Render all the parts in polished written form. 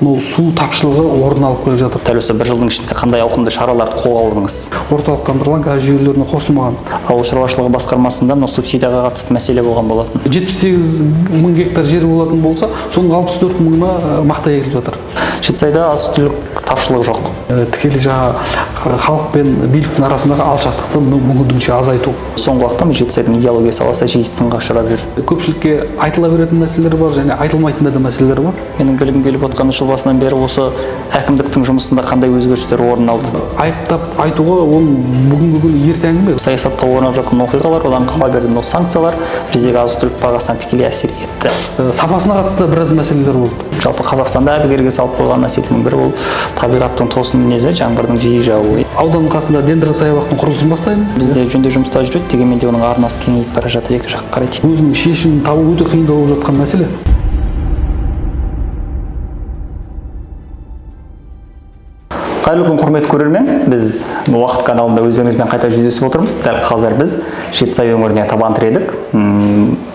мынау су тапшылығы орын алып келе жатыр. Дәл осы бір жылдың ішінде қандай ауқымды шараларды қолға алдыңыз? Орталықтандырылған газ жүйелеріне қосылмаған. Ауыл шаруашылығы басқармасында мынау субсидияға қатысты мәселе болған болатын. 78 мың гектар жер болатын болса, соның 64 мыңына мақта егіліп жатыр. Жетісайда азық-түлік тапшылығы жоқ. Тікелей жаңа халық пен биліктің арасындағы алшақтықты мүмкіндігінше азайту. Соңғы уақытта Жетісайдың идеология саласы жиі сынға ұшырап жүр. Көпшілікке айтыла беретін мәселелер бар және айтылмайтын да мәселелер бар. Менің білгім келіп отқаны, жыл басынан бері осы әкімдіктің жұмысында қандай өзгерістер орын алды? Айыптап айтуға ол бүгінгі күні ерте әңгіме. Саясатта орын алып жатқан оқиғалар, одан қала берді мынау санкциялар біздегі азық-түлік бағасына тікелей әсер етті. Сапасына қатысты біраз мәселелер болды. Жалпы Қазақстанда әбігерге салып қойған мәселенің бірі ол табиғаттың тосын мінезі, жаңбырдың жиі жаууы. Ауданның қасында дендросаябақтың құрылысын бастаймын. Бізде жөндеу жұмыстары жүреді, дегенмен де оның арнасы кеңейіп бара жатыр, екі жаққа қарай. Өзінің шешімін табу өте қиындау болып жатқан мәселе. Қайырлы күн, құрметті көрермен. Біз Уақыт каналында өздеріңізбен қайта жүздесіп отырмыз. Дәл қазір біз Жетісай өңіріне табан тіредік.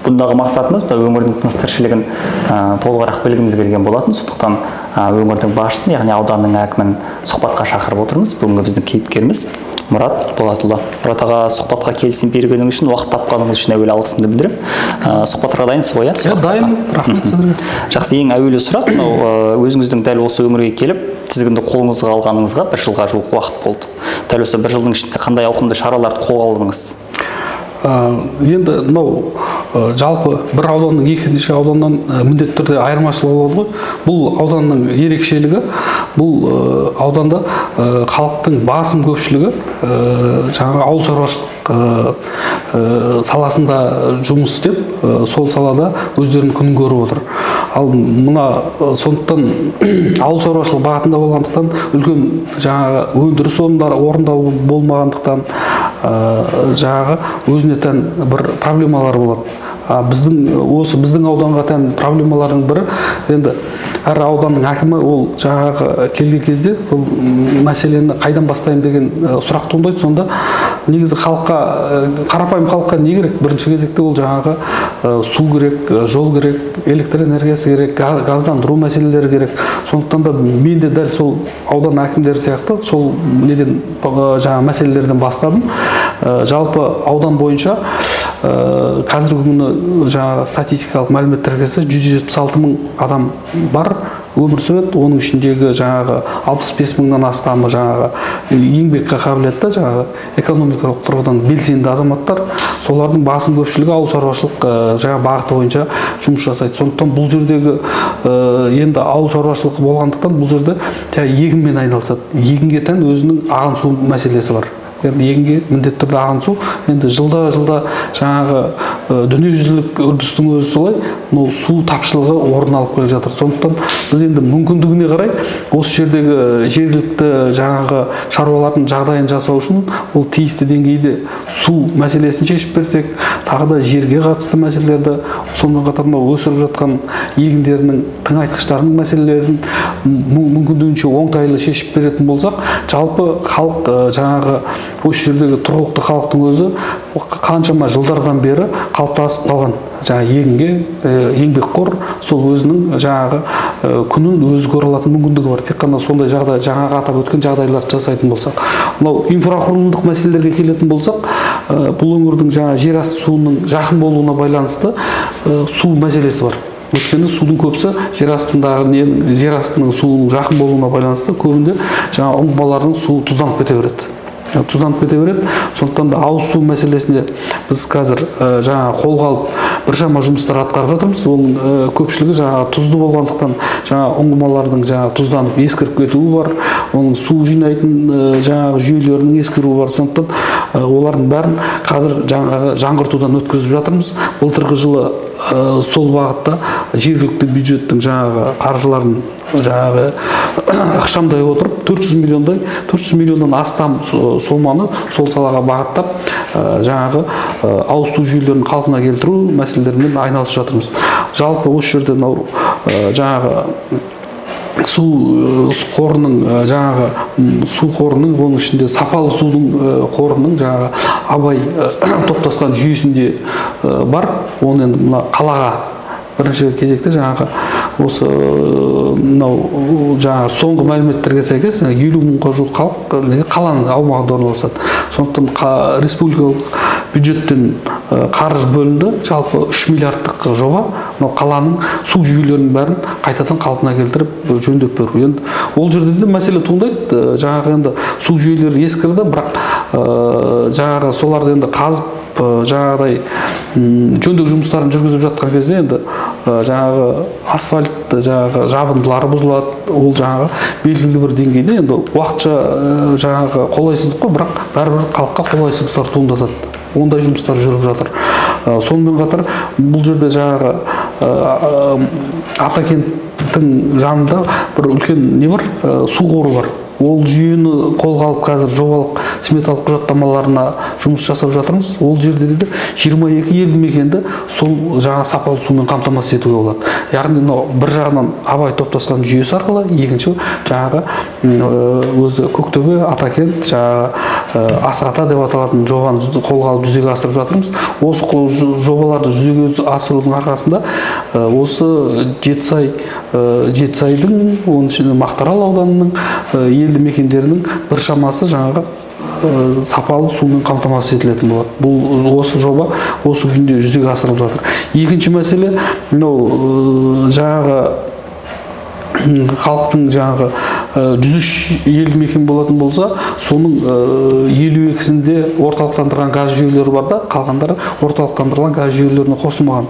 Бұндағы мақсатымыз өңірдің тыныс тіршілігін толығырақ білгіміз келген болатын. Сондықтан өңірдің басшысын, яғни ауданның әкімін сұхбатқа шақырып отырмыз. Бүгінгі біздің кейіпкеріміз Мұрат Болатұлы. Мұрат аға, сұхбатқа келісім бергеніңіз үшін, уақыт тапқаныңыз үшін әуелі алғысымды білдіремін. Сұхбатқа дайынсыз ғой, иә? Иә, дайынмын. Рахмет сіздерге. Жақсы, ең әуелі сұрақ, мынау өзіңіздің дәл осы өңірге келіп, тізгінді қолыңызға алғаныңызға бір жылға жуық уақыт болды. Дәл осы бір жылдың ішінде қандай ауқымды шараларды қолға алдыңыз? Енді мынау жалпы бір ауданның екінші ауданнан міндетті түрде айырмашылығы болады ғой. Бұл ауданның ерекшелігі, бұл ауданда халықтың басым көпшілігі жаңағы ауыл шаруашылық саласында жұмыс істеп, сол салада өздерінің күнін көріп отыр. Ал мына сондықтан ауыл шаруашылық бағытында болғандықтан үлкен жаңағы өндіріс орындары болмағандықтан жаңағы өзіне тән бір проблемалар болады. Біздің ауданға тән проблемалардың бірі, енді әр ауданның әкімі ол жаңағы келген кезде ол мәселені қайдан бастаймын деген сұрақ туындайды. Сонда негізі халыққа, қарапайым халыққа не керек? Бірінші кезекте ол жаңағы су керек, жол керек, электр энергиясы керек, газдандыру мәселелері керек. Сондықтан да мен де дәл сол аудан әкімдері сияқты сол неден жаңағы мәселелерден бастадым. Жалпы аудан бойынша қазіргі күні жаңағы статистикалық мәліметтерге келсе 176 мың адам бар өмір сүреді. Оның ішіндегі жаңағы 65 мыңнан астамы жаңағы еңбекке қабілетті, жаңағы экономикалық тұрғыдан белсенді азаматтар. Солардың басым көпшілігі ауыл шаруашылық жаңа бағыты бойынша жұмыс жасайды. Сондықтан бұл жердегі енді ауыл шаруашылығы болғандықтан бұл жерде егінмен айналысады. Егінге тән өзінің ағын су мәселесі бар. Енді егінге міндетті түрде ағын су. Енді жылда жаңағы дүниежүзілік үрдістің өзі солай, мынау су тапшылығы орын алып келе жатыр. Сондықтан біз енді мүмкіндігіне қарай осы жердегі жергілікті жаңағы шаруалардың жағдайын жасау үшін ол тиісті деңгейде су мәселесін шешіп берсек, тағы да жерге қатысты мәселелерді, сонымен қатар мынау өсіріп жатқан егіндерінің тыңайтқыштарының мәселелерін мүмкіндігінше оңтайлы шешіп беретін болсақ, жалпы халық жаңағы осы жердегі тұрғылықты халықтың өзі қаншама жылдардан бері қалыптасып қалған жаңа егінге еңбекқор, сол өзінің жаңағы күнін өзі көре алатын мүмкіндігі бар. Тек қана сондай жағдай, жаңағы атап өткен жағдайларды жасайтын болсақ. Мынау инфрақұрылымдық мәселелерге келетін болсақ, бұл өңірдің жаңа жер асты суының жақын болуына байланысты су мәселесі бар. Өйткені судың көбісі жер астындағы жер астының суының жақын болуына байланысты көбінде жаңа ұңғымалардың суы тұзданып кете береді. Сондықтан да ауыз су мәселесіне біз қазір жаңа қолға алып біршама жұмыстар атқарып жатырмыз. Оның көпшілігі жаңа тұзды болғандықтан жаңа ұңғымалардың жаңа тұзданып ескіріп кетуі бар, оның су жинайтын жаңағы жүйелерінің ескіруі бар. Сондықтан олардың бәрін қазір жаңағы жаңғыртудан өткізіп жатырмыз. Былтырғы жылы сол бағытта жергілікті бюджеттің жаңағы қаржыларын жаңағы ықшамдай отырып 400 миллионнан астам соманы сол салаға бағыттап жаңағы ауыз су жүйелерін қалпына келтіру мәселелерімен айналысып жатырмыз. Жалпы осы жерде мынау жаңағы су қорының жаңағы су қорының, оның ішінде сапалы судың қорының жаңағы Абай топтасқан жүйесінде бар. Оны енді мына қалаға Бірінші кезекте жаңағы осы мынау жаңағы соңғы мәліметтерге сәйкес 50 мыңға жуық халық қаланың аумағында орналасады. Сондықтан республикалық бюджеттен қаржы бөлінді, жалпы 3 миллиардтық жоба мынау қаланың су жүйелерінің бәрін қайтадан қалпына келтіріп жөндеп беру. Енді ол жерде де мәселе туындайды, жаңағы енді су жүйелері ескірді, бірақ жаңағы соларды енді қазып жаңағыдай жөндеу жұмыстарын жүргізіп жатқан кезде енді жаңағы асфальт жаңағы жабындылары бұзылады, ол жаңағы белгілі бір деңгейде енді уақытша жаңағы қолайсыздық қой, бірақ бәрібір халыққа қолайсыздықтар туындатады. Ондай жұмыстар жүріп жатыр. Сонымен қатар бұл жерде жаңағы Атакенттің жанында бір үлкен не бар, су қоры бар. Ол жүйені қолға алып қазір жобалық сметалық құжаттамаларына жұмыс жасап жатырмыз. Ол жерде де 22 елді мекенді сол жаңа сапалы сумен қамтамасыз етуге болады. Яғни мынау бір жағынан Абай топтасқан жүйесі арқылы, екінші жаңағы өзі Көктөбе, Атакент, жаңағы Асық-Ата деп аталатын жобаны қолға алып жүзеге асырып жатырмыз. Осы жобаларды жүзеге асырудың арқасында осы Жетісайдың, оның ішінде Мақтаарал ауданының елді мекендерінің біршамасы жаңағы сапалы сумен қамтамасыз етілетін болады. Бұл осы жоба осы күнде жүзеге асырылып жатыр. Екінші мәселе мынау жаңағы халықтың жаңағы 103 елді мекен болатын болса, соның 52-сінде орталықтандырылған газ жүйелері бар да, қалғандары орталықтандырылған газ жүйелеріне қосылмаған.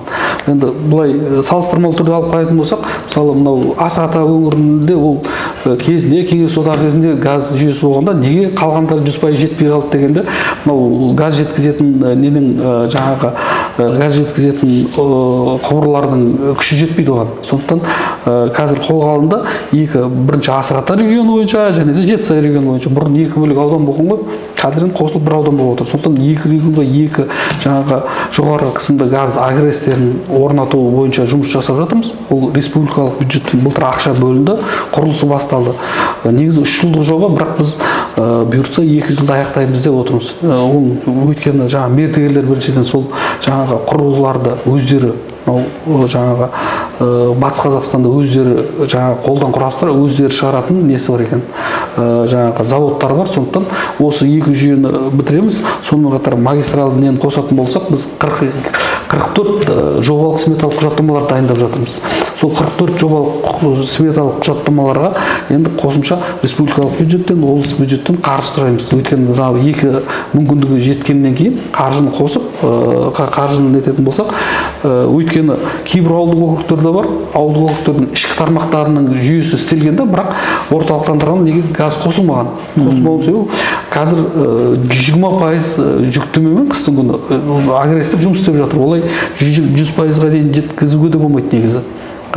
Енді былай салыстырмалы түрде алып қарайтын болсақ, мысалы мынау Асық-Ата өңірінде ол кезінде Кеңес одағы кезінде газ жүйесі болғанда неге қалғандары 100% жетпей қалды дегенде, мынау газ жеткізетін ненің жаңағы газ жеткізетін құбырлардың күші жетпейді оған. Сондықтан қазір қолға алынды екі, бірінші Асық-Ата регионы бойынша және де Жетісай регионы бойынша. Бұрын екі бөлек аудан болған ғой, қазір енді қосылып бір аудан болып отыр. Сондықтан екі регионға екі жаңағы жоғарғы қысымды газ агрестерін орнату бойынша жұмыс жасап жатырмыз. Ол республикалық бюджеттен былтыр ақша бөлінді, құрылысы басталды. Негізі 3 жылдық жоба, бірақ біз бұйыртса 2 жылда аяқтаймыз деп отырмыз. Ол өйткені жаңағы мердігерлер біріншіден сол жаңағы құрылғыларды өздері жаңағы Батыс Қазақстанда өздері жаңағы қолдан құрастырып, өздері шығаратын несі бар екен, жаңағы заводтар бар. Сондықтан осы екі жүйені бітіреміз. Сонымен қатар магистралды нені қосатын болсақ, біз 44 жобалық сметалық құжаттамалар дайындап жатырмыз. Сол 44 жобалық сметалық құжаттамаларға енді қосымша республикалық бюджеттен, облыстық бюджеттен қаржы сұраймыз. Өйткені жаңағы екі мүмкіндігі жеткеннен кейін қаржыны қосып, қаржыны нететін болсақ, өйткені кейбір ауылдық округтерде бар, ауылдық округтердің ішкі тармақтарының жүйесі істелген де, бірақ орталықтандырылған неге газ қосылмаған. Қосылмауының себебі қазір 20% жүктемемен қыстың күні агрессив жұмыс істеп жатыр. Олай 100%-ға дейін жеткізуге де болмайды негізі.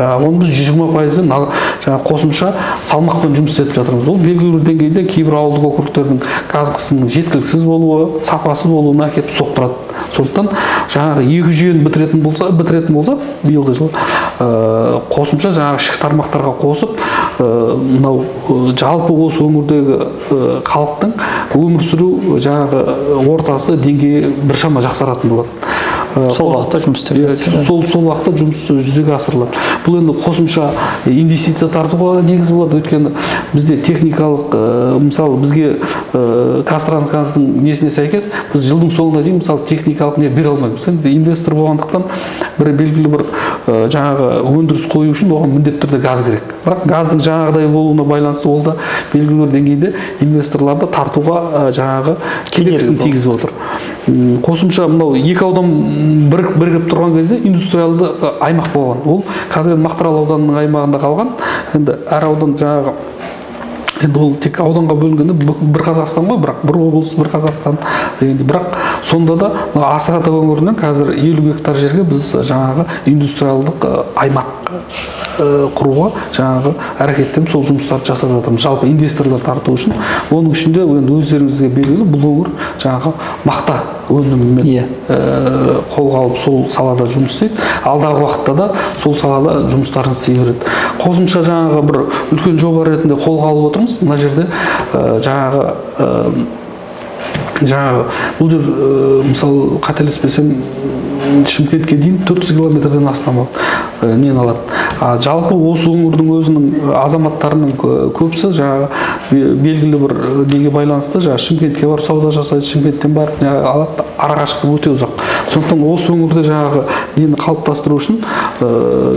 Оны біз 120%-дан қосымша салмақпен жұмыс істетіп жатырмыз. Ол белгілі бір деңгейде кейбір ауылдық округтердің газ қысымының жеткіліксіз болуы, сапасыз болуына әкеліп соқтырады. Сондықтан жаңағы екі жүйені бітіретін болса, биылғы жылы қосымша жаңағы ішкі тармақтарға қосып, мынау жалпы осы өңірдегі халықтың өмір сүру жаңағы ортасы деңгейі біршама жақсаратын болады. Сол уақытта жұмыс істеп, сол уақытта жұмыс жүзеге асырылады. Бұл енді қосымша инвестиция тартуға негіз болады. Өйткені бізде техникалық, мысалы бізге Қазтрансгаздың несіне сәйкес біз жылдың соңына дейін мысалы техникалық не бере алмаймыз. Енді инвестор болғандықтан бір белгілі бір жаңағы өндіріс қою үшін оған міндетті түрде газ керек. Бірақ газдың жаңағыдай болуына байланысты ол да белгілі бір деңгейде инвесторларды тартуға жаңағы кедергісін тигізіп отыр. Қосымша мынау екі аудан бірігіп тұрған кезде индустриалды аймақ болған. Ол қазір енді Мақтаарал ауданының аймағында қалған. Енді әр аудан жаңағы, енді ол тек ауданға бөлінгенде бір Қазақстан ғой, бірақ бір облыс, бір Қазақстан дегенде, бірақ сонда да Асық-Ата өңірінен қазір 50 гектар жерге біз жаңағы индустриалдық аймақ құруға жаңағы әрекеттеніп сол жұмыстарды жасап жатырмыз. Жалпы инвесторлар тарту үшін. Оның ішінде енді өздеріңізге белгілі бұл өңір жаңағы мақта өнімімен қолға алып сол салада жұмыс істейді. Алдағы уақытта да сол салада жұмыстарын істей береді. Қосымша жаңағы бір үлкен жоба ретінде қолға алып отырмыз. Мына жерде жаңағы бұл жер мысалы қателеспесем Шымкентке дейін 400 километрден астам нені алады. Жалпы осы өңірдің өзінің азаматтарының көбісі жаңағы белгілі бір неге байланысты жаңағы Шымкентке барып сауда жасайды, Шымкенттен барып алады, арақашықтық өте ұзақ. Сондықтан осы өңірде жаңағы нені қалыптастыру үшін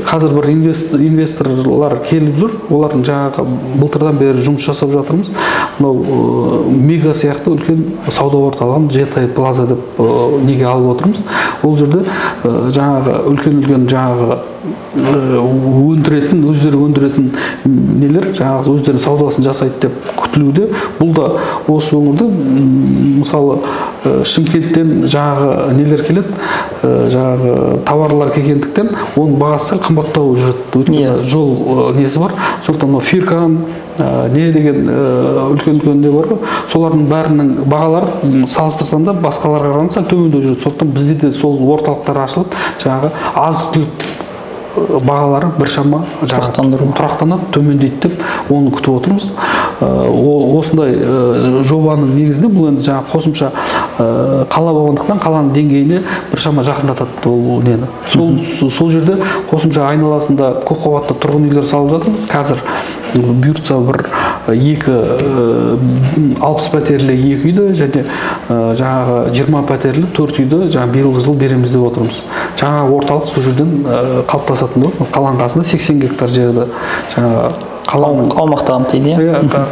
қазір бір инвесторлар келіп жүр, олардың жаңағы былтырдан бері жұмыс жасап жатырмыз. Мынау Мега сияқты үлкен сауда орталығын Жетай Плаза деп неге алып отырмыз. Ол жерде жаңағы үлкен-үлкен жаңағы өндіретін, өздері өндіретін нелер, жаңағы өздерінің саудасын жасайды деп күтілуде. Бұл да осы өңірде, мысалы, Шымкенттен жаңағы нелер келеді, жаңағы товарлар келгендіктен оның бағасы сәл қымбаттау жүреді. Өйткені жол несі бар. Сондықтан мынау Фиркан не деген үлкен-үлкен не бар ғой, солардың бәрінің бағалары салыстырсаң да басқаларға қарағанда сәл төмендеу жүреді. Сондықтан бізде де сол орталықтар ашылып, жаңағы азық-түлік бағалары біршама тұрақтанады, төмендейді деп оны күтіп отырмыз. Осындай жобаның негізінде бұл енді жаңа қосымша қала болғандықтан қаланың деңгейіне біршама жақындатады ол нені. Сол жерде қосымша айналасында көпқабатты тұрғын үйлер салып жатырмыз. Қазір бұйыртса бір 60 пәтерлі 2 үйді және жаңағы 20 пәтерлі 4 үйді жаңа биылғы жыл береміз деп отырмыз. Жаңа орталық сол жерден қалыптасатын болады. Қаланың қасында 80 гектар жерді жаңағы қаланың аумақты қамтиды, иә?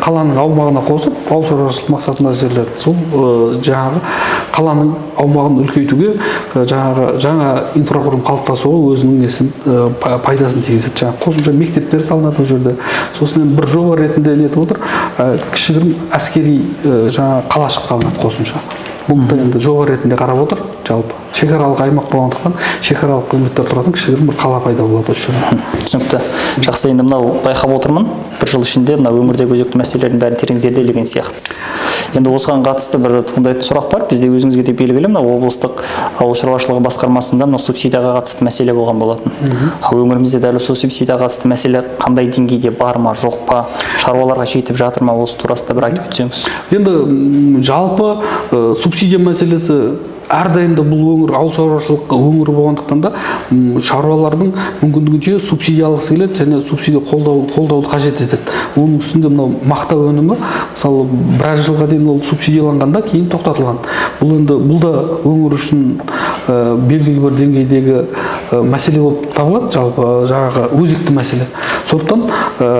Қаланың аумағына қосып, ауыл шаруашылық мақсатында жерлерді сол жаңағы қаланың аумағын үлкейтуге, жаңағы жаңа инфрақұрылым қалыптасуға өзінің несін пайдасын тигізеді. Жаңағы қосымша мектептер салынады ол жерде. Сосын енді бір жоба ретінде нетіп отыр, кішігірім әскери жаңа қалашық салынады қосымша. Бұл да енді жоба ретінде қарап отыр. Жалпы шекаралық аймақ болғандықтан шекаралық қызметтер тұратын кішігірім бір қала пайда болады осы жерде. Түсінікті. Жақсы, енді мынау байқап отырмын, бір жыл ішінде мынау өңірдегі өзекті мәселелердің бәрін терең зерделеген сияқтысыз. Енді осыған қатысты бір туындайтын сұрақ бар. Бізде өзіңізге де белгілі, мынау облыстық ауыл шаруашылығы басқармасында мынау субсидияға қатысты мәселе болған болатын. Ал өңірімізде дәл осы субсидияға қатысты мәселе қандай деңгейде, бар ма, жоқ па, шаруаларға жетіп жатыр ма, осы турасында бір айтып өтсеңіз. Енді жалпы субсидия мәселесі әрдайым да бұл өңір ауыл шаруашылық өңірі болғандықтан да шаруалардың мүмкіндігінше субсидия алғысы келеді және субсидия қолдауды қажет етеді. Оның үстінде мынау мақта өнімі, мысалы, біраз жылға дейін ол субсидияланғанда кейін тоқтатылған. Бұл енді бұл да өңір үшін белгілі бір деңгейдегі мәселе болып табылады, жалпы жаңағы өзекті мәселе. Сондықтан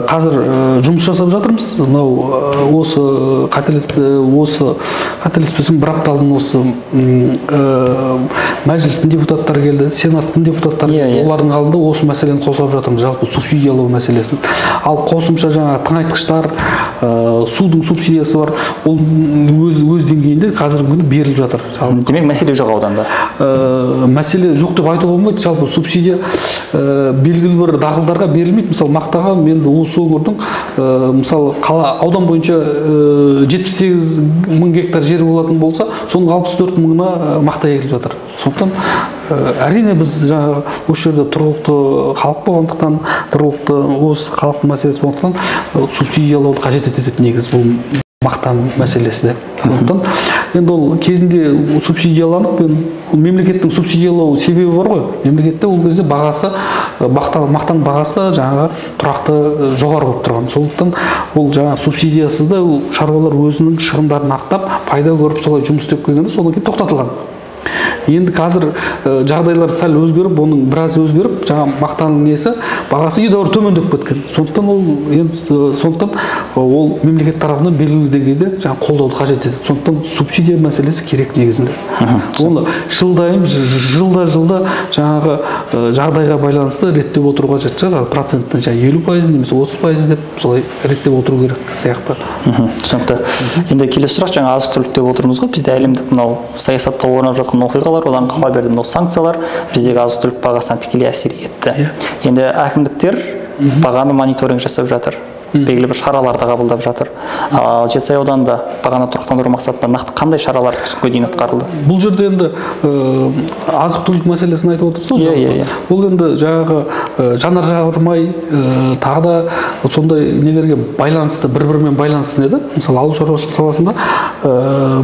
қазір жұмыс жасап жатырмыз. Мынау осы қателеспесем бір апта алдын осы мәжілістің депутаттары келді, сенаттың депутаттары келді. Олардың алдында осы мәселені қозғап жатырмыз, жалпы субсидиялау мәселесін. Ал қосымша жаңа тыңайтқыштар, судың субсидиясы бар, ол өз деңгейінде қазіргі күні беріліп жатыр. Демек мәселе жоқ ауданда? Мәселе жоқ деп айтуға болмайды. Жалпы субсидия белгілі бір дақылдарға берілмейді. Мысалы, мақтаға енді осы өңірдің, мысалы, қала аудан бойынша 78 мың гектар жер болатын болса, соның 64 мыңына мақта егіліп жатыр. Сондықтан әрине біз жаңағы осы жерде тұрғылықты халық болғандықтан, тұрғылықты осы халықтың мәселесі болғандықтан субсидиялауды қажет етеді негізі бұл мақта мәселесі де. Сондықтан енді ол кезінде субсидияланып, мемлекеттің субсидиялау себебі бар ғой. Мемлекетте ол кезде бағасы, мақтаның бағасы жаңағы тұрақты жоғары болып тұрған. Сондықтан ол жаңағы субсидиясыз да шаруалар өзінің шығындарын ақтап, пайда көріп солай жұмыс істеп келгенде, содан кейін тоқтатылған. Енді қазір жағдайлар сәл өзгеріп, оның біраз өзгеріп, жаңа мақтаның несі бағасы едәуір төмендеп кеткен. Сондықтан ол енді сондықтан ол мемлекет тарапынан белгілі деңгейде жаңа қолдауды қажет етеді. Сондықтан субсидия мәселесі керек негізінде. Оны жылдайым жылда жаңағы жағдайға байланысты реттеп отыруға қажет шығар. Проценттің жаңа 50% немесе 30% деп солай реттеп отыру керек сияқты. Түсінікті. Енді келесі сұрақ, жаңа азық-түлік деп отырмыз ғой. Бізде әлемдік мынау саясатта орын алып жатқан оқиғалар, одан қала берді мынау санкциялар біздегі азық-түлік бағасына тікелей әсер етті. Енді әкімдіктер бағаны мониторинг жасап жатыр. Белгілі бір шараларды қабылдап жатыр. Ал Жетісай ауданында бағаны тұрақтандыру мақсатында нақты қандай шаралар күнге дейін атқарылды? Бұл жерде енді азық-түлік мәселесін айтып отырсыз ғой. Иә. Бұл енді жаңағы жанар-жағармай тағы да сондай нелерге байланысты, бір-бірімен байланысты еді. Мысалы, ауыл шаруашылық саласында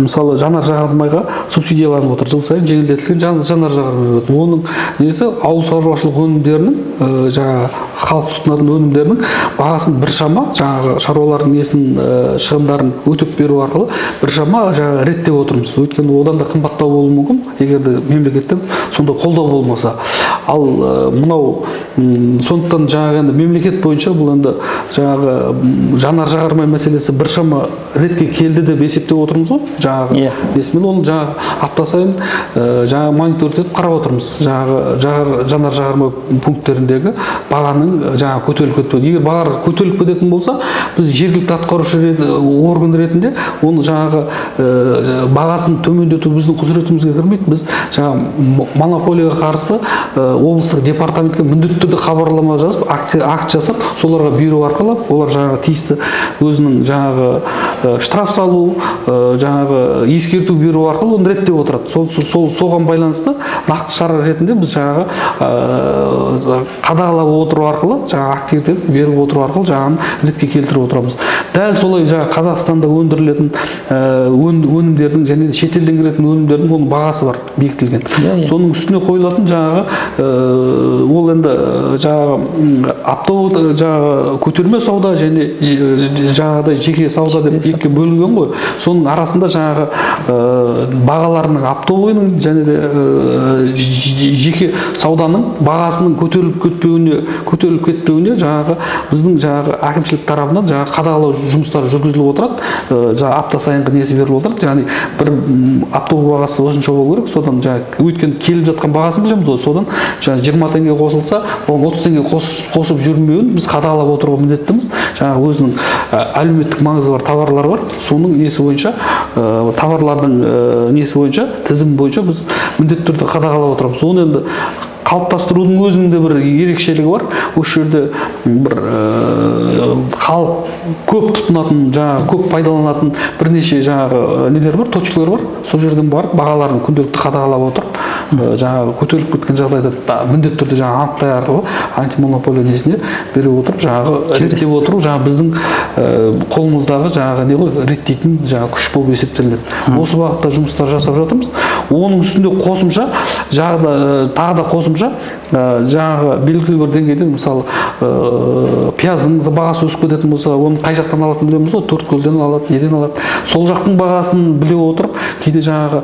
мысалы жанар-жағармайға субсидияланып отыр. Жыл сайын жеңілдетілген жанар-жағармай. Оның несі ауыл шаруашылық өнімдерінің, жаңағы халық тұтынатын өнімдерінің бағасын біршама жаңағы шаруалардың несін, шығындарын өтеп беру арқылы біршама жаңағы реттеп отырмыз. Өйткені одан да қымбаттау болуы мүмкін, егер де мемлекеттен сондай қолдау болмаса. Ал мынау сондықтан жаңағы енді мемлекет бойынша бұл енді жаңағы жанар-жағармай мәселесі біршама ретке келді деп есептеп отырмыз ғой. Жаңағы несімен оны жаңағы апта сайын жаңағы мониторинг етіп қарап отырмыз. Жаңағы жанар-жағармай пункттеріндегі бағаның жаңағы көтеріліп кетпеуі. Егер бағалар көтеріліп кететін болса, біз жергілікті атқарушы орган ретінде оны жаңағы бағасын төмендету біздің құзыретімізге кірмейді. Біз жаңағы монополияға қарсы облыстық департаментке міндетті түрде хабарлама жазып, акт жасап, соларға беру арқылы олар жаңағы тиісті өзінің жаңағы штраф салу, жаңағы ескерту беру арқылы оны реттеп отырады. Соған байланысты нақты шара ретінде біз жаңағы қадағалап отыру арқылы, жаңағы акт етіп беріп отыру арқылы жаңағы ретке келтіріп отырамыз. Дәл солай жаңағы Қазақстанда өндірілетін өнімдердің және шетелден кіретін өнімдердің оның бағасы бар, бекітілген. Соның үстіне қойылатын жаңағы ол енді жаңағы оптовый, жаңағы көтерме сауда және жаңағыдай жеке сауда деп екіге бөлінген ғой. Соның арасында жаңағы бағаларының оптовыйның және де жеке сауданың бағасының көтеріліп кетпеуіне жаңағы біздің жаңағы әкімшілік тарапынан жаңағы қадағалау жұмыстары жүргізіліп отырады. Жаңағы апта сайынғы несі беріліп отырады. Яғни бір оптовый бағасы осынша болу керек. Содан жаңағы өйткені келіп жатқан бағасын білеміз ғой. Содан жаңағы 20 теңге қосылса, оған 30 теңге қосып жүрмеуін біз қадағалап отыруға міндеттіміз. Жаңағы өзінің әлеуметтік маңызы бар товарлар бар. Соның несі бойынша, товарлардың несі бойынша, тізім бойынша біз міндетті түрде қадағалап отырамыз. Оны енді қалыптастырудың өзінің де бір ерекшелігі бар. Осы жерде бір халық көп тұтынатын, жаңағы көп пайдаланатын бірнеше жаңағы нелер бар, точкалар бар. Сол жерден барып бағаларын күнделікті қадағалап отырып, жаңағы көтеріліп кеткен жағдайда міндетті түрде жаңағы анықтай арқылы антимонополия несіне бере отырып, жаңағы реттеп отыру жаңағы біздің қолымыздағы жаңағы не ғой, реттейтін жаңағы күш болып есептелінеді. Осы бағытта жұмыстар жасап жатырмыз. Оның үстінде қосымша жаңағы тағы да қосымша жаңағы белгілі бір деңгейде, мысалы, пияздың бағасы өсіп кететін болса, оны қай жақтан алатынын білеміз ғой, Төрткөлден алады, неден алады. Сол жақтың бағасын біле отырып, кейде жаңағы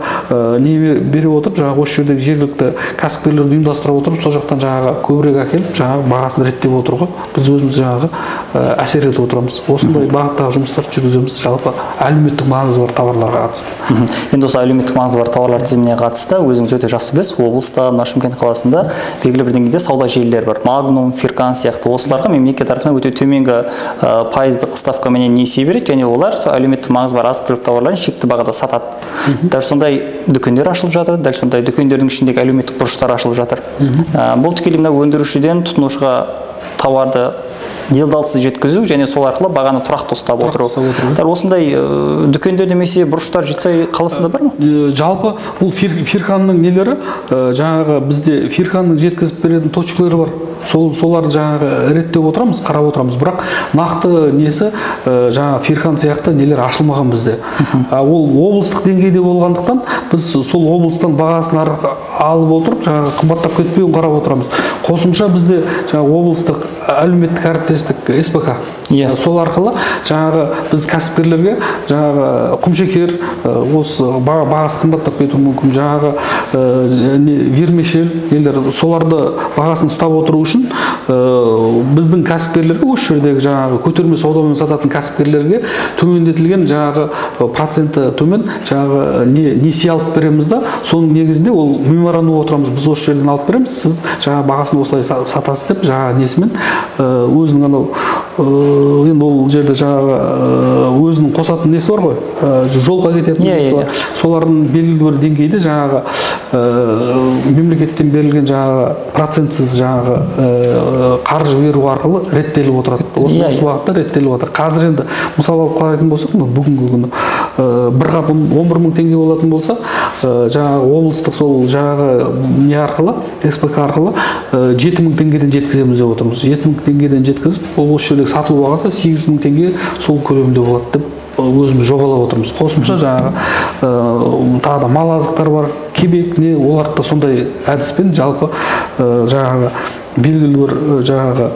не бере отырып, жаңағы осы жердегі жергілікті кәсіпкерлерді ұйымдастыра отырып, сол жақтан жаңағы көбірек әкеліп, жаңағы бағасын реттеп отыруға біз өзіміз жаңағы әсер етіп отырамыз. Осындай бағыттағы жұмыстарды жүргіземіз, жалпы әлеуметтік маңызы бар товарларға қатысты. Енді осы әлеуметтік маңызы бар товарлар тізіміне қатысты өзіңіз өте жақсы білесіз, облыста, мына Шымкент қаласында белгілі бір деңгейде сауда желілері бар. Магнум, Фиркан сияқты. Осыларға мемлекет тарапынан өте төменгі пайыздық ставкаменен несие береді және олар сол әлеуметтік маңызы бар азық-түлік тауарларын шекті бағада сатады. Дәл сондай дүкендер ашылып жатыр, дәл сондай дүкендердің ішіндегі әлеуметтік бұрыштар ашылып жатыр. Бұл тікелей мына өндірушіден тұтынушыға тауарды делдалсыз жеткізу және сол арқылы бағаны тұрақты ұстап отыру. Дәл осындай дүкендер немесе бұрыштар Жетісай қаласында бар ма? Жалпы бұл Фирканның нелері, жаңағы бізде Фирканның жеткізіп беретін точкалары бар. Соларды жаңағы реттеп отырамыз, қарап отырамыз. Бірақ нақты несі жаңағы Фиркан сияқты нелер ашылмаған бізде. Ол облыстық деңгейде болғандықтан біз сол облыстан бағасын алып отырып, жаңағы қымбаттап кетпеуін қарап отырамыз. Қосымша бізде жаңағы облыстық әлеуметтік әріптестік СПК. Сол арқылы жаңағы біз кәсіпкерлерге жаңағы құмшекер, осы бағасы қымбаттап кетуі мүмкін, жаңағы вермишель нелер, соларды бағасын ұстап отыру үшін біздің кәсіпкерлерге, осы жердегі жаңағы көтерме саудамен сататын кәсіпкерлерге төмендетілген жаңағы проценті төмен жаңағы несие алып береміз да, соның негізінде ол меморандум отырамыз, біз осы жерден алып береміз, сіз жаңағы бағасын осылай сатасыз деп жаңағы несімен өзінің анау Енді ол жерде жаңағы өзінің қосатын несі бар ғой, жолға кететін несі бар. Солардың белгілі бір деңгейде жаңағы мемлекеттен берілген жаңағы процентсіз жаңағы қаржы беру арқылы реттеліп отырады. Осы уақытта реттеліп отыр. Қазір енді мысал алып қарайтын болсақ, бүгінгі күні бір қап 11 мың теңге болатын болса, жаңағы облыстық сол жаңағы не арқылы, СПК арқылы 7 мың теңгеден жеткіземіз деп отырмыз. 7 мың теңгеден жеткізіп, ол осы жердегі сатылу бағасы 8 мың теңге сол көлемде болады деп өзіміз жобалап отырмыз. Қосымша жаңағы тағы да мал азықтар бар, кебек не, оларды да сондай әдіспен жалпы жаңағы белгілі бір жаңағы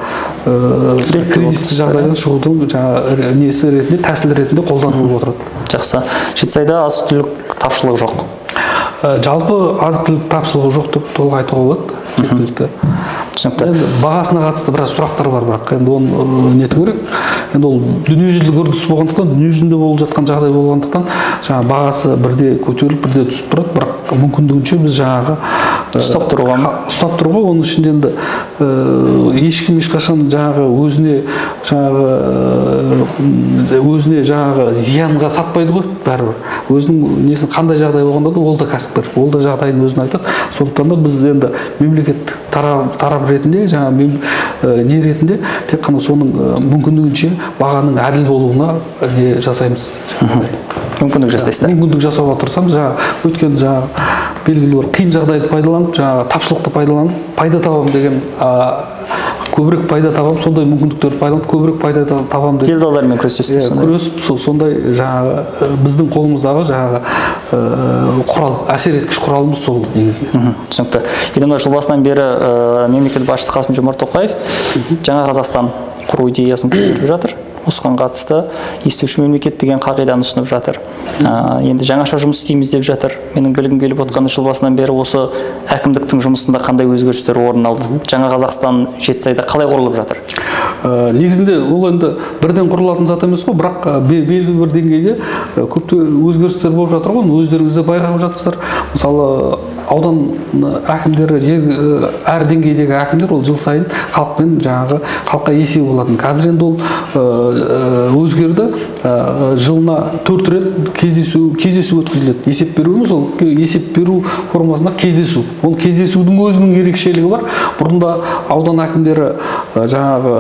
кризисті жағдайдан шығудың жаңағы несі ретінде, тәсіл ретінде қолданылып отырады. Жақсы. Жетісайда азық-түлік тапшылығы жоқ. Жалпы азық-түлік тапшылығы жоқ деп толық айтуға болады. Жеткілікті. Түсінікті. Енді бағасына қатысты біраз сұрақтар бар, бірақ енді оны нету керек. Енді ол дүниежүзілік үрдіс болғандықтан, дүниежүзінде болып жатқан жағдай болғандықтан, жаңағы бағасы бірде көтеріліп, бірде түсіп тұрады, бірақ мүмкіндігінше біз жаңағы ұстап тұруға ма? Ұстап тұруға, оның ішінде енді ешкім ешқашан жаңағы өзіне жаңағы өзіне жаңағы зиянға сатпайды ғой, бәрібір. Өзінің несін қандай жағдай болғанда да ол да кәсіпкер, ол да жағдайын өзін айтады. Сондықтан да біз енді мемлекеттік тарап ретінде, жаңағы не ретінде тек қана соның мүмкіндігінше бағаның әділ болуына не жасаймыз. Мүмкіндік жасайсыздар. Мүмкіндік жасауға тырысамыз. Жаңағы өткен жаңағы белгілі бір қиын жағдайды пайдаланып, жаңағы тапшылықты пайдаланып, пайда табамын деген, көбірек пайда табамын, сондай мүмкіндіктерді пайдаланып, көбірек пайда табамын деген. Делдалдармен күресесіздер сондай. Күресіп, сондай жаңағы біздің қолымыздағы жаңағы құрал, әсер еткіш құралымыз сол негізінде. Түсінікті. Енді мына жыл басынан бері мемлекет басшысы Қасым-Жомарт Тоқаев Жаңа Қазақстан құру идеясын көтеріп жатыр. Осыған қатысты естуші мемлекет деген қағиданы ұсынып жатыр. Енді жаңаша жұмыс істейміз деп жатыр. Менің білгім келіп отқаны, жыл басынан бері осы әкімдіктің жұмысында қандай өзгерістер орын алды? Жаңа Қазақстан Жетісайда қалай құрылып жатыр? Негізінде ол енді бірден құрылатын зат емес қой, бірақ белгілі бір деңгейде көптеген өзгерістер болып жатыр ғой, өздеріңіз де байқап жатсыздар. Мысалы, аудан әкімдері, әр деңгейдегі әкімдер ол жыл сайын халықпен жаңағы халыққа есеп болатын. Қазір енді ол өзгерді, жылына 4 рет кездесу өткізіледі. Есеп беру емес, ол есеп беру формасында кездесу. Ол кездесудің өзінің ерекшелігі бар. Бұрында аудан әкімдері жаңағы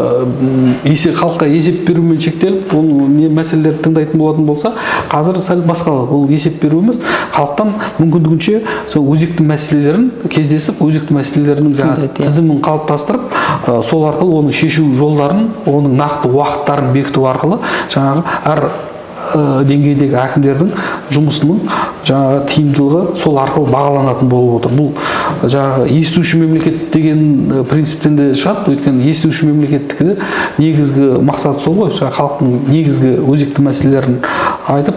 халыққа есеп берумен шектеліп, оның не мәселелерді тыңдайтын болатын болса, қазір сәл басқалау. Ол есеп беру емес, халықтан мүмкіндігінше сол өзекті мәселелерін кездесіп, өзекті мәселелерінің жаңағы тізімін қалыптастырып, сол арқылы оның шешу жолдарын, оның нақты уақыттарын бекіту арқылы жаңағы әр деңгейдегі әкімдердің жұмысының жаңағы тиімділігі сол арқылы бағаланатын болып отыр. Бұл жаңағы естуші мемлекет деген принциптен де шығады. Өйткені естуші мемлекеттікі де негізгі мақсаты сол ғой, жаңағы халықтың негізгі өзекті мәселелерін айтып,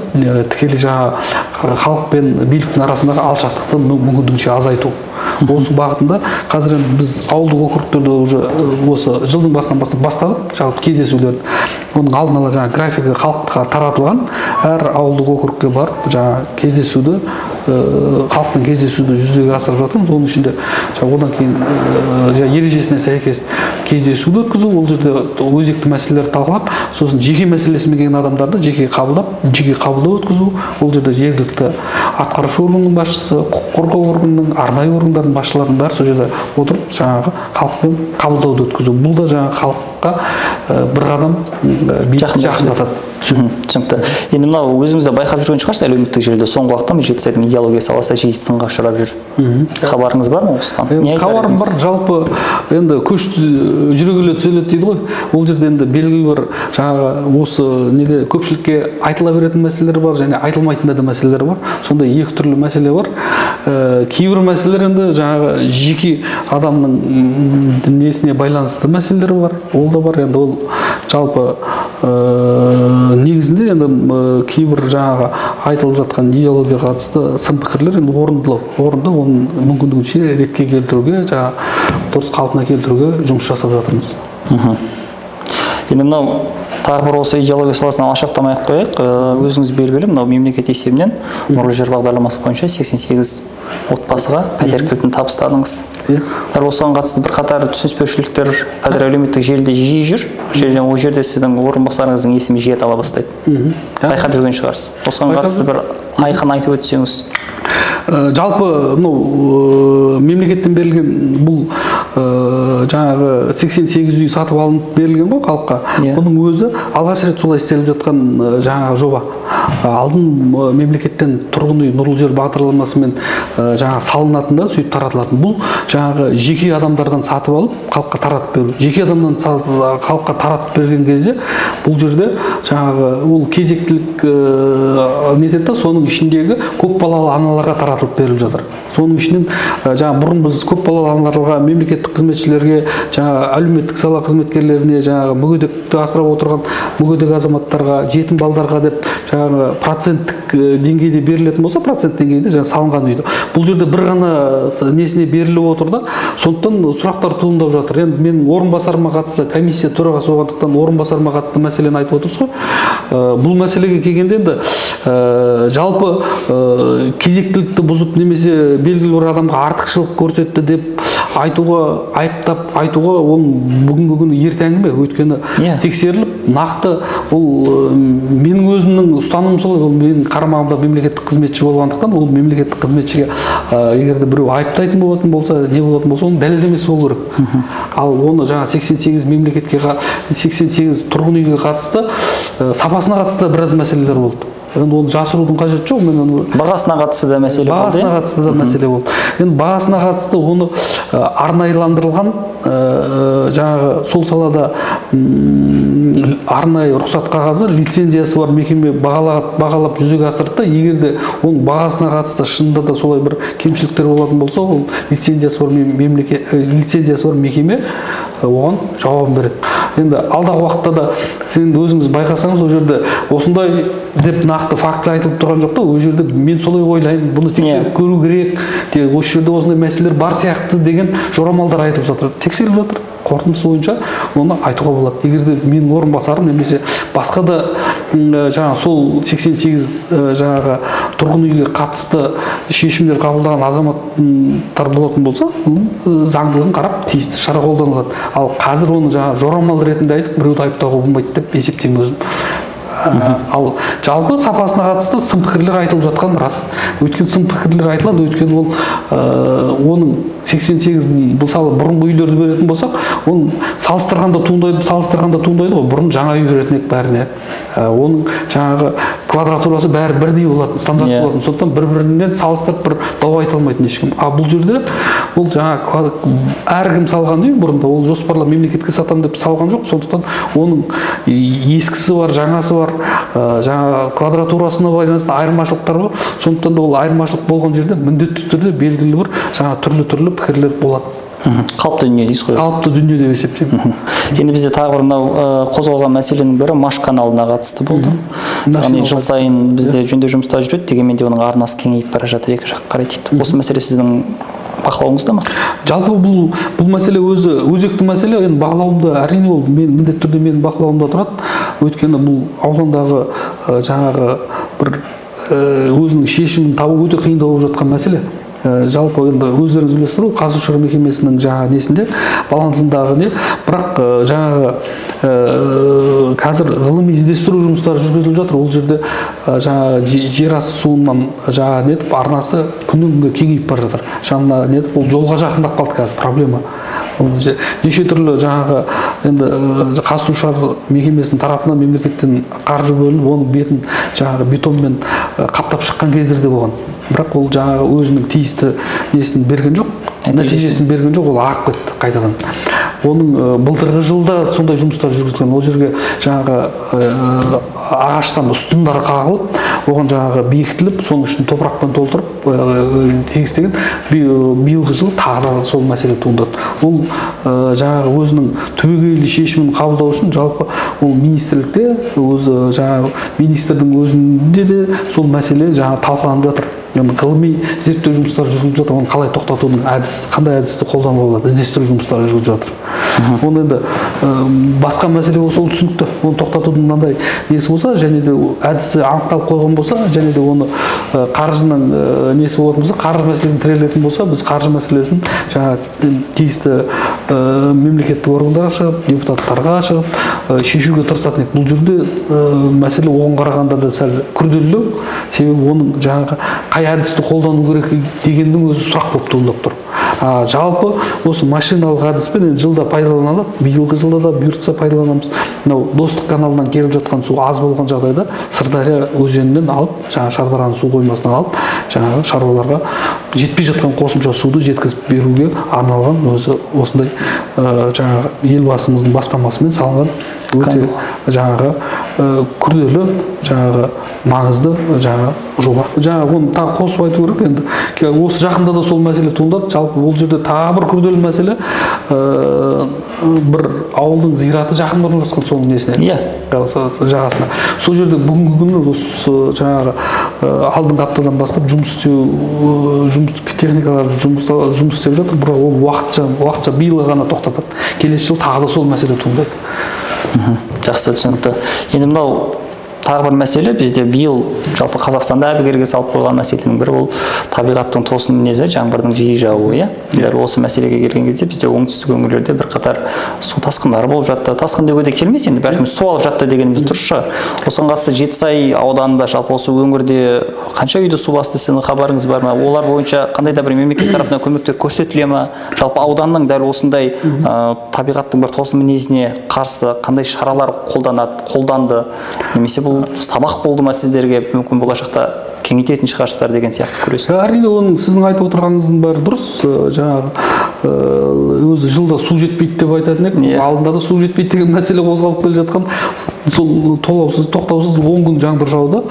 тікелей жаңағы халық пен биліктің арасындағы алшақтықты мүмкіндігінше азайту. Осы бағытында қазір енді біз ауылдық округтерде уже осы жылдың басынан бастап бастадық жалпы кездесулерді. Оның алдын ала жаңағы графигі халыққа таратылған, әр ауылдық округке барып жаңағы кездесуді, халықпен кездесуді жүзеге асырып жатырмыз. Оның ішінде одан кейін ережесіне сәйкес кездесуді өткізу, ол жерде өзекті мәселелерді талқылап, сосын жеке мәселесімен келген адамдарды жеке қабылдап, жеке қабылдау өткізу, ол жерде жергілікті атқарушы органның басшысы, құқық қорғау органының, арнайы органдардың басшыларының бәрі сол жерде отырып жаңағы халықпен қабылдауды өткізу. Бұл да жаңағы халыққа бір қадам жақындатады. Түсінікті. Енді мынау өзіңіз де байқап жүрген шығарсыз, әлеуметтік желіде соңғы уақытта Жетісайдың идеология саласы жиі сынға ұшырап жүр. Хабарыңыз бар ма осыдан? Хабарым бар. Жалпы енді көш жүре келе түзеледі дейді ғой. Ол жерде енді белгілі бір жаңағы осы неде көпшілікке айтыла беретін мәселелер бар және айтылмайтын да мәселелер бар. Сондай екі түрлі мәселе бар. Кейбір мәселелер енді жаңағы жеке адамның несіне байланысты мәселелер бар. Ол да бар. Енді ол жалпы негізінде енді кейбір жаңағы айтылып жатқан идеологияға қатысты сын пікірлер енді орынды, оның мүмкіндігінше ретке келтіруге, жаңағы дұрыс қалпына келтіруге жұмыс жасап жатырмыз. Енді мынау Тағы бір осы идеология саласынан алшақтамай ақ қояйық. Өзіңіз белгілі, мынау мемлекет есебінен Нұрлы жер бағдарламасы бойынша 88 отбасыға пәтер кілтін табыстадыңыз. Дәл осыған қатысты бірқатар түсініспеушіліктер қазір әлеуметтік желіде жиі жүр. Ол жерде сіздің орынбасарыңыздың есімі жиі атала бастайды. Байқап жүрген шығарсыз. Осыған қатысты бір айқын айтып өтсеңіз. Жалпы мынау мемлекеттен берілген бұл жаңағы 88 үй сатып алынып берілген ғой халыққа. Бұның өзі алғаш рет солай істеліп жатқан жаңағы жоба. Алдын мемлекеттен тұрғын үй Нұрлы жер бағдарламасымен жаңағы салынатын да сөйтіп таратылатын. Бұл жаңағы жеке адамдардан сатып алып халыққа таратып беру. Жеке адамнан халыққа таратып берген кезде бұл жерде жаңағы ол кезектілік нетеді да, соның ішіндегі көпбалалы аналарға таратылып беріліп жатыр. Соның ішінен жаңа бұрын біз көпбалалы аналарға, мемлекеттік қызметшілерге, жаңа әлеуметтік сала қызметкерлеріне, жаңағы мүгедекті асырап отырған мүгедек азаматтарға, жетім балдарға деп жаңағы проценттік деңгейде берілетін болса, процент деңгейде жаңа салынған үйді. Бұл жерде бір ғана несіне беріліп отыр да, сондықтан сұрақтар туындап жатыр. Енді менің орынбасарыма қатысты, комиссия төрағасы болғандықтан орынбасарыма қатысты мәселені айтып отырсыз ғой. Бұл мәселеге келгенде енді жалпы кезектілікті бұзып немесе белгілі бір адамға артықшылық көрсетті деп айтуға, айыптап айтуға ол бүгінгі күні ерте әңгіме. Өйткені тексеріліп нақты ол менің өзімнің ұстанымым солай, ол менің қарамағымда мемлекеттік қызметші болғандықтан ол мемлекеттік қызметшіге егер де біреу айыптайтын болатын болса, не болатын болса, оның дәлелдемесі болу керек. Ал оны жаңа 88 мемлекетке, 88 тұрғын үйге қатысты сапасына қатысты біраз мәселелер болды. Енді оны жасырудың қажеті жоқ. Мен оны бағасына қатысты да мәселе болды. Бағасына қатысты да мәселе болды. Енді бағасына қатысты оны арнайыландырылған жаңағы сол салада арнайы рұқсат қағазы, лицензиясы бар мекеме бағалап жүзеге асырды да, егер де оның бағасына қатысты шынында да солай бір кемшіліктер болатын болса, ол лицензиясы бар мемлекет, лицензиясы бар мекеме оған жауабын береді. Енді алдағы уақытта да сен өзіңіз байқасаңыз, ол жерде осындай деп нақты факті айтылып тұрған жоқ та, ол жерде мен солай ойлаймын, бұны тексеріп көру керек, осы жерде осындай мәселелер бар сияқты деген жорамалдар айтылып жатыр, тексеріліп жатыр. Қорытындысы бойынша оны айтуға болады. Егер де менің орынбасарым немесе басқа да жаңа сол 88 жаңағы тұрғын үйге қатысты шешімдер қабылдаған азаматтар болатын болса, заңдылығын қарап тиісті шара қолданылады. Ал қазір оны жаңа жорамал ретінде айтып біреуді айыптауға болмайды деп есептеймін өзім. Ал жалпы сапасына қатысты сын пікірлер айтылып жатқан рас. Өйткені сын пікірлер айтылады, өйткені ол оның 88 мысалы бұрынғы үйлерді беретін болсақ, оның салыстырғанда туындайды ғой. Бұрын жаңа үй беретін ек бәріне. Оның жаңағы квадратурасы бәрі бірдей болатын, стандарт болатын. Сондықтан бір-бірінен салыстырып бір дау айта алмайтын ешкім. А бұл жерде ол жаңа әркім салған үй бұрында ол жоспарлап мемлекетке сатамын деп салған жоқ. Сондықтан оның ескісі бар, жаңасы бар, жаңа квадратурасына байланысты айырмашылықтар бар. Сондықтан да ол айырмашылық болған жерде міндетті түрде белгілі бір жаңа түрлі-түрлі пікірлер болады. Қалыпты дүние дейсіз ғой. Қалыпты дүние деп есептеймін. Енді бізде тағы бір мынау қозғалған мәселенің бірі Маш каналына қатысты болды. Яғни жыл сайын бізде жөндеу жұмыстары жүреді, дегенмен де оның арнасы кеңейіп бара жатыр, екі жаққа қарай дейді. Осы мәселе сіздің бақылауыңызда ма? Жалпы бұл мәселе өзі өзекті мәселе. Енді бақылауымда, әрине ол мен міндетті түрде менің бақылауымда тұрады. Өйткені бұл аудандағы жаңағы бір өзінің шешімін табу өте қиындау болып жатқан мәселе. Жалпы енді өздеріңіз білесіздер ғой, Қазсушар мекемесінің жаңағы несінде, балансындағы не, бірақ жаңағы қазір ғылыми іздестіру жұмыстары жүргізіліп жатыр. Ол жерде жаңағы жер асты суынан жаңағы нетіп арнасы күннен күнге кеңейіп бара жатыр. Жаңағы нетіп ол жолға жақындап қалды қазір проблема. Неше түрлі жаңағы енді Қазсушар мекемесінің тарапынан мемлекеттен қаржы бөлініп, оның бетін жаңағы бетонмен қаптап шыққан кездер де болған. Бірақ ол жаңағы өзінің тиісті несін берген жоқ, нәтижесін берген жоқ, ол ағып кетті қайтадан. Оның былтырғы жылда сондай жұмыстар жүргізілген. Ол жерге жаңағы ағаштан ұстындар қағылып, оған жаңағы бекітіліп, соның ішін топырақпен толтырып тегістеген. Биылғы жыл тағы да сол мәселе туындады. Ол жаңағы өзінің түбегейлі шешімін қабылдау үшін жалпы ол министрлікте, өзі жаңағы министрдің өзінде де сол мәселе жаңағы талқыланып жатыр. Ғылыми зерттеу жұмыстары жүргізіліп жатыр. Оны қалай тоқтатудың әдіс, қандай әдісті қолдануға болады, іздестіру жұмыстары жүргізіліп жатыр. Оны енді басқа мәселе болса, ол түсінікті. Оны тоқтатудың мынандай несі болса, және де әдісі анықталып қойған болса, және де оны қаржының несі болатын болса, қаржы мәселесін тірелетін болса, біз қаржы мәселесін жаңа тиісті мемлекеттік органдарға шығып, депутаттарға шығып, шешуге тырысатын едік. Бұл жерде мәселе оған қарағанда да сәл күрделілеу, себебі оның жаңағы қай әдісті қолдану керек дегеннің өзі сұрақ болып туындап тұр. Жалпы осы машиналық әдіспен енді жылда пайдаланылады, биылғы жылда да бұйыртса пайдаланамыз. Мынау Достық каналынан келіп жатқан су аз болған жағдайда Сырдария өзенінен алып, жаңа Шардараның су қоймасынан алып, жаңағы шаруаларға жетпей жатқан қосымша суды жеткізіп беруге арналған өзі осындай жаңағы елбасымыздың бастамасымен салынған өте жаңағы күрделі, жаңағы маңызды жаңағы жоба. Жаңағы оны тағы қосып айту керек енді. Осы жақында да сол мәселе туындады. Жалпы бұл жерде тағы бір күрделі мәселе, бір ауылдың зираты жақын орналасқан соның несіне. Иә. Жағасына. Сол жерде бүгінгі күні осы жаңағы алдыңғы аптадан бастап жұмыс істеу, жұмыс техникалары жұмыс істеп жатыр, бірақ ол уақытша биыл ғана тоқтатады. Келесі жыл тағы да сол мәселе туындайды. Жақсы, түсінікті. Енді мынау тағы бір мәселе, бізде биыл жалпы Қазақстанда әбігерге салып қойған мәселенің бірі ол табиғаттың тосын мінезі, жаңбырдың жиі жаууы, иә. Дәл осы мәселеге келген кезде бізде оңтүстік өңірлерде бірқатар су тасқындары болып жатты. Тасқын деуге де келмес енді, бәлкім су алып жатты дегеніміз дұрыс шығар. Осыған қатысты Жетісай ауданында, жалпы осы өңірде қанша үйді су басты, сіздің хабарыңыз бар ма? Олар бойынша қандай да бір мемлекет тарапынан көмектер көрсетіле ме? Жалпы ауданның дәл осындай табиғаттың бір тосын мінезіне қарсы қандай шаралар қолданды? Немесе бұл сабақ болды ма сіздерге, мүмкін болашақта кеңейтетін шығарсыздар деген сияқты көресіз? Әрине, оның сіздің айтып отырғаныңыздың бәрі дұрыс. Жаңағы өзі жылда су жетпейді деп айтатын едік. Алдында да су жетпейді деген мәселе қозғалып келе жатқан. Сол толаусыз, тоқтаусыз 10 күн жаңбыр жауды.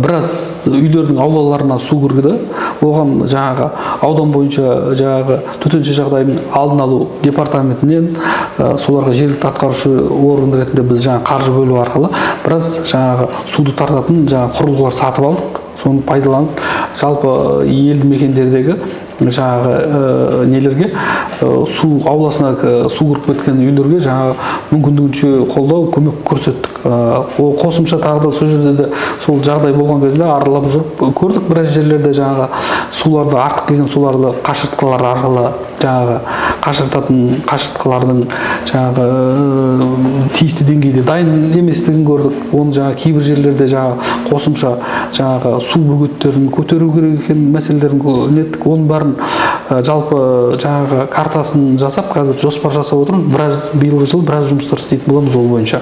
Біраз үйлердің аулаларына су кірді. Оған жаңағы аудан бойынша жаңағы төтенше жағдайдың алдын алу департаментінен, соларға жергілікті атқарушы орган ретінде біз жаңа қаржы бөлу арқылы біраз жаңағы суды тартатын жаңа құрылғылар сатып алдық. Соны пайдаланып, жалпы елді мекендердегі жаңағы нелерге, су ауласына су кіріп кеткен үйлерге жаңағы мүмкіндігінше қолдау, көмек көрсеттік. Ол қосымша тағы да сол жерде де сол жағдай болған кезде аралап жүріп көрдік, біраз жерлерде жаңағы суларды, артық келген суларды қашыртқылар арқылы жаңағы қашыртатын қашыртқылардың жаңағы тиісті деңгейде дайын еместігін көрдік. Оны жаңағы кейбір жерлерде жаңағы қосымша жаңағы су бөгеттерін көтеру керек екен мәселелерін неттік. Оның бәрін жалпы жаңағы картасын жасап, қазір жоспар жасап отырмыз. Біраз биылғы жыл біраз жұмыстар істейтін боламыз ол бойынша.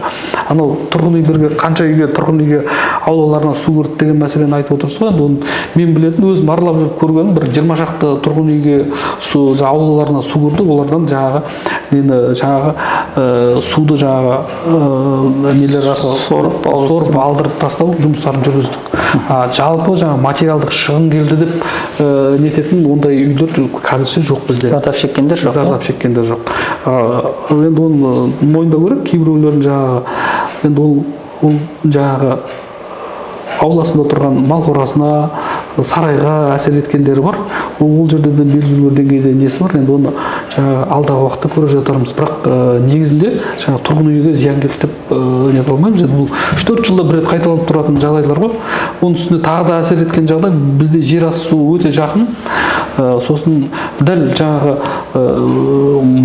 Анау тұрғын үйлерге, қанша үйге, тұрғын үйге аулаларына су кірді деген мәселені айтып отырсыз ғой. Енді оны мен білетін, өзім аралап жүріп көргенім, бір 20 шақты тұрғын үйге су, аулаларына су кірді. Олардан жаңағы нені, жаңағы суды жаңағы нелер арқылы сорып алдырып тастау жұмыстарын жүргіздік. Жалпы жаңа материалдық шығын келді деп нететін ондай үйлер қазірше жоқ бізде. Зардап шеккендер жоқ. Зардап шеккендер жоқ. Енді оны мойындау керек, кейбіреулердің жаңағы енді ол жаңағы ауласында тұрған мал қорасына, сарайға әсер еткендері бар. Ол жерде де белгілі бір деңгейде несі бар. Енді оны жаңағы алдағы уақытта көріп жатармыз. Бірақ негізінде жаңағы тұрғын үйге зиян келді деп не алмаймыз. Енді бұл 3-4 жылда бір рет қайталанып тұратын жағдайлар ғой. Оның үстіне тағы да әсер еткен жағдай, бізде жер асты суы өте жақын. Сосын дәл жаңағы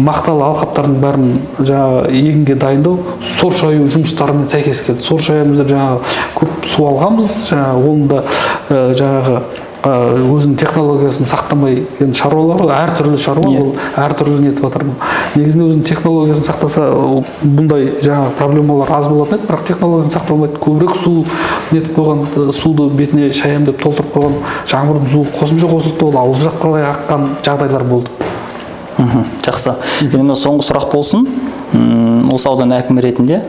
мақталы алқаптардың бәрін жаңағы егінге дайындау сор шаю жұмыстарымен сәйкес келді. Сор шаямыз деп жаңағы көп су алғанбыз. Жаңағы оның да жаңағы өзінің технологиясын сақтамай, енді шаруалар ғой, әртүрлі шаруа, ол әртүрлі нетіп жатыр. Негізінде өзінің технологиясын сақтаса, бұндай жаңағы проблемалар аз болатын еді, бірақ технологиясын сақталмайды. Көбірек су нетіп қойған, суды бетіне шаям деп толтырып қойған, жаңбырдың суы қосымша қосылды, ол ауыл жаққа қалай аққан жағдайлар болды. Жақсы. Енді мына соңғы сұрақ болсын. Осы аудан әкімі ретінде,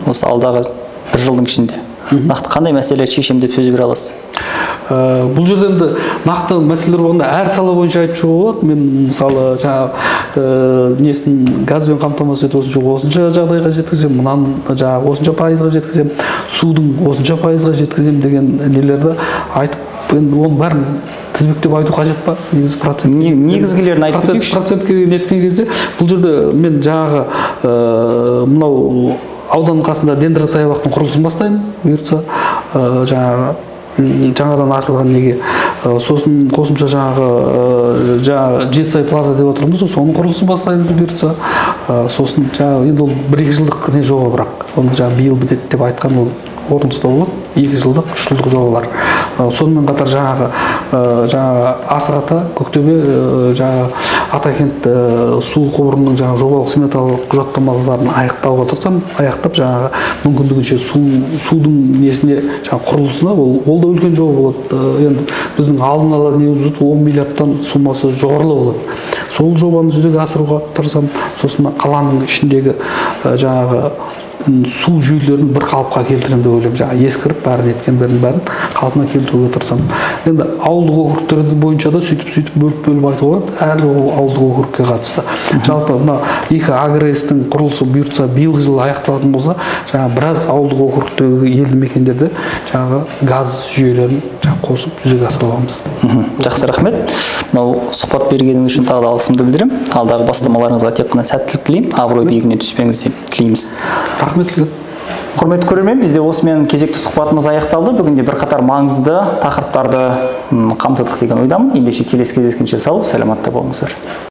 осы алдағы бір жылдың ішінде нақты қандай мәселе шешем деп сөз бере аласыз? Бұл жерде енді нақты мәселелер болғанда әр сала бойынша айтып шығуға болады. Мен мысалы жаңағы несін газбен қамтамасыз ету осынша жағдайға жеткіземін, мынаны жаңағы осынша пайызға жеткіземін, судың осынша пайызға жеткіземін деген нелерді айтып Енді оның бәрін тізбектеп айту қажет па? Негізі процент. Негізгілерін айтып кетейікші. Процентке неткен кезде бұл жерде мен жаңағы мынау ауданның қасында дендросаябақтың құрылысын бастаймын, бұйыртса, жаңағы жаңадан ашылған неге. Сосын қосымша жаңағы Жетісай плаза деп отырмыз, соның құрылысын бастаймыз бұйыртса. Сосын жаңағы енді ол 1-2 жылдық не жоба, бірақ оны жаңағы биыл бітеді деп айтқан ол орынсыз да болады, 2 жылдық, 3 жылдық жобалар. Сонымен қатар жаңағы Асық ата, Көктөбе, жаңағы Атакент су құбырының жаңағы жобалық сметалық құжаттамаларын аяқтауға тырысамын, аяқтап жаңағы мүмкіндігінше судың несіне, жаңағы құрылысына, ол да үлкен жоба болады. Енді біздің алдын ала не 10 миллиардтан суммасы жоғарылау болады. Сол жобаны жүзеге асыруға тырысамын. Сосын қаланың ішіндегі жаңағы су жүйелерін бір қалыпқа келтіремін деп ойлаймын. Жаңағы ескіріп бәрін еткен бәрін қалпына келтіруге тырысамын. Енді ауылдық округтерді бойынша да сөйтіп бөліп-бөліп айтуға болады. Әр ауылдық округке қатысты. Жалпы мына 2 агрестің құрылысы бұйыртса биылғы жылы аяқталатын болса, жаңағы біраз ауылдық округтегі елді мекендерде жаңағы газ жүйелерін қосып жүзеге асыра аламыз. Жақсы, рахмет. Мынау сұхбат бергеніңіз үшін тағы да алғысымды білдіремін. Алдағы бастамаларыңызға тек қана сәттілік тілеймін. Абырой биігіне түспеңіз деп тілейміз. Рахмет үлкен. Құрметті көрермен, бізде осымен кезекті сұхбатымыз аяқталды. Бүгінде бірқатар маңызды тақырыптарды қамтыдық деген ойдамын. Ендеше келесі кездескенше сау, саламатта болыңыздар.